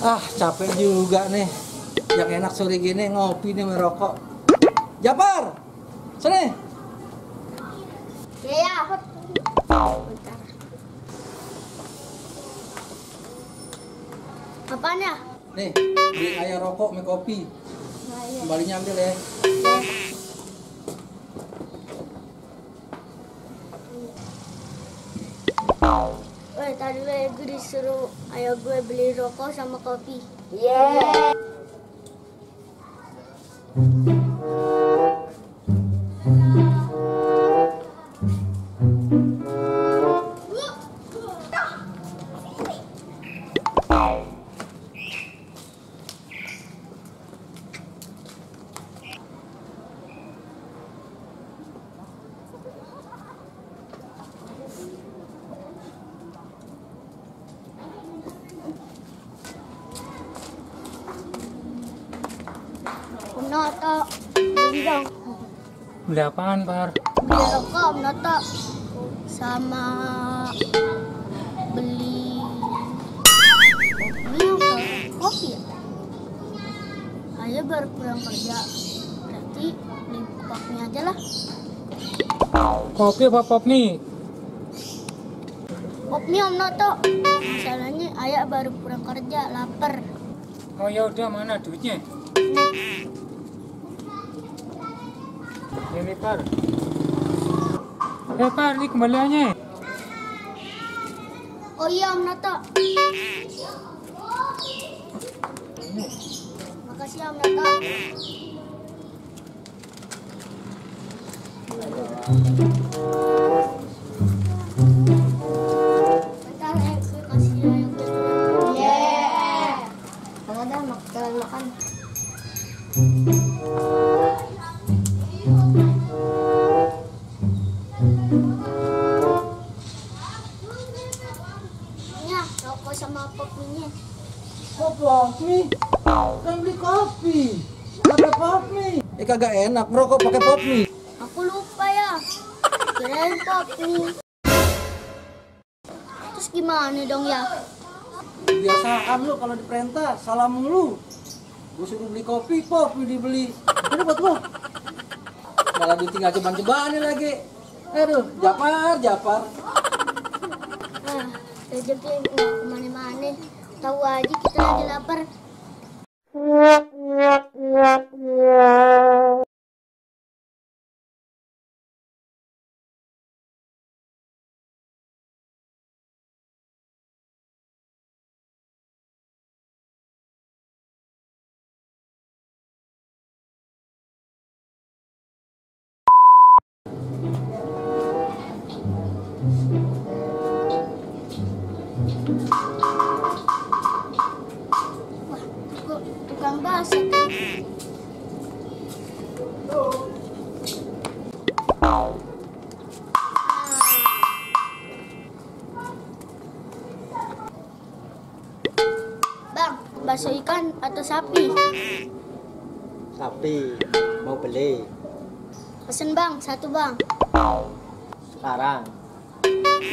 Ah, capek juga nih. Yang enak sore gini ngopi nih merokok. Japar, sini. Ya. Bentar. Apaan ya? Nih, beli ayah rokok sama kopi. Kembalinya ambil ya. Tadi gue disuruh ayah gue beli rokok sama kopi. Om Noto, beli dong. Beli apaan, Par? Beli rokok Om Noto. Sama beli kopi apa? Kopi ya? Ayah baru pulang kerja. Berarti beli kopi aja lah. Kopi apa pop nih? Kopi Om Noto. Masalahnya ayah baru pulang kerja, lapar. Oh ya udah, mana duitnya? Ini Par. Par, ini kembaliannya. Oh iya Om Noto. Makasih Om Noto. Bentar gue kasih ayam gue dulu. Kalau udah makan. Rokok sama kopinya. Kok kopi? Kan beli kopi. Pakai pop mie. Kagak enak merokok pakai pop mie. Aku lupa ya. Kirain kopi. Terus gimana dong ya? Kebiasaan lu kalau diperintah salah mulu. Gue suruh beli kopi, pop mie dibeli. Ini buat lu. Malah tinggal jeban-jebani lagi. Aduh, Japar. Ah, rezeki nggak kemana-mana. Tahu aja kita lagi lapar. Wah, tukang bakso. Bang, bakso ikan atau sapi? Sapi, mau beli Pesen bang, satu bang. sekarang.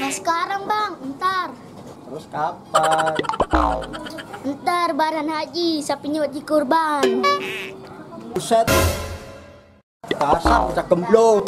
Nah sekarang bang, ntar. Terus kapan? Ntar baran haji, sapinya wajib kurban. Buset, kasar bisa gemblong.